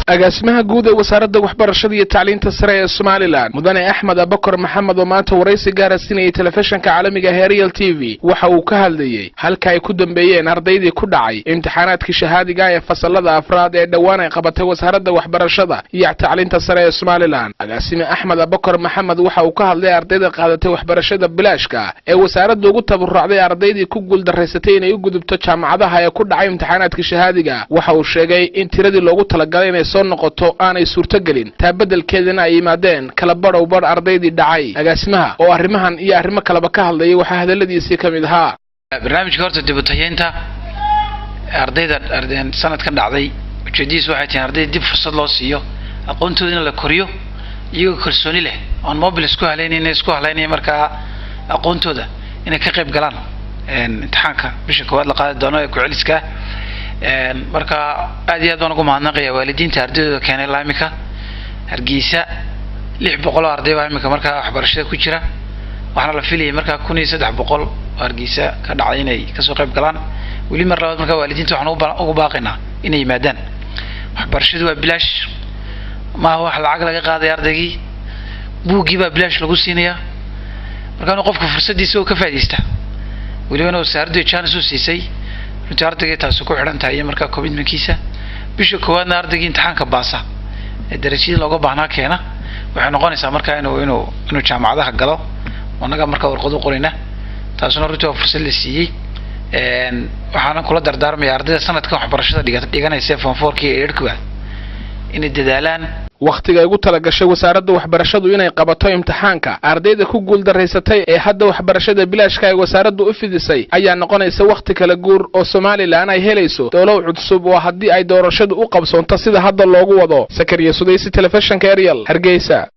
Agaasimaha guud ee Wasaaradda Waxbarashada iyo Tacliinta Sare ee Somaliland, Mudane Axmed Abakor Maxamed, oo maanta waraysi gaara siinayay telefishinka caalamiga Herial TV, waxa uu ka hadlayey halka ay ku dambeeyeen ardaydii ku dhacay imtixaanaadkii shahaadiga ee fasalada afraad ee dhowaan ay qabatay Wasaaradda Waxbarashada iyo Tacliinta Sare ee Somaliland. Agaasime Axmed Abakor Maxamed waxa uu ka hadlay ardayda qaadatay waxbarashada bilaashka ee wasaaradda ugu tabarucday ardaydii ku guuldaraysatay inay u gudubto jaamacadaha ee ku dhacay imtixaanaadkii shahaadiga. Waxa uu sheegay in tiradii loogu talagalay inay soo noqoto aanay suurtogelin, taa beddelkeedana ay yimaadeen kala badhow badh ardaydii dhacay. Agaasimaha oo arrimahan iyo arrimo kaleba ka hadlayay waxaa hadalladiisii ka mid ahaa: Barnaamijka horta dib u tayeynta ardayda sanadkan dhacday, ujeedadiisu waxay tahay ardayda dib fursad loo siiyo, aqoontoodina la koriyo, iyagoo kalsooni leh oon mobile isku haleynayna isku haleynaya markaa aqoontooda inay ka qayb galaan imtixaanka bisha koowaad la qaadi doono ee ku-celiska. Marka aad iyo aad baan ugu mahadnaqaya waalidiinta ardaydooda keenay. Ilaa imika Hargeysa 600 oo arday baa imika markaa waxbarashada ku jira, waxaana la filayay markaa 1300 oo Hargeysa ka dhacay inay kasoo qayb galaan. Weli mar labaad markaa waalidiinta waxaan ugu baaqaynaa inay yimaadaan. Waxbarashadu waa bilaash, maaha wax lacag laga qaadaya. Ardaygii buuggii baa bilaash lagu siinayaa, marka inuu qofku fursaddiisa uu ka faa'iidaysta, welibana wasaaraddu chance u siisay runtii ardaygii taasi ku xidhan tahay iyo markaa commitmentkiisa. Bisha koowaadna ardaygii imtixaanka baasa ee darajadii looga baahnaa keena, waxay noqonaysaa markaa inuu jaamacadaha galo, annaga markaa warqad u qorayna. Taasuna runtii waa fursad la siiyey. Waxaana kula dardaarmaya ardayda sanadkan waxbarashada dhiganaysa form fourkii iyo eight-kuba inay dadaalaan. Wakhtiga ay ugu tala gashay wasaaradda waxbarashadu inay qabato imtixaanka ardayda ku guuldaraysatay ee hadda waxbarashada bilaashka ay wasaaraddu u fidisay ayaa noqonaysa wakhti kala guur oo Somaliland ay helayso dowlow cusub, oo haddii ay doorashadu u qabsoonto sida hadda loogu wado. Sakariya Sudaysi, telefishinka Ariel, Hargeysa.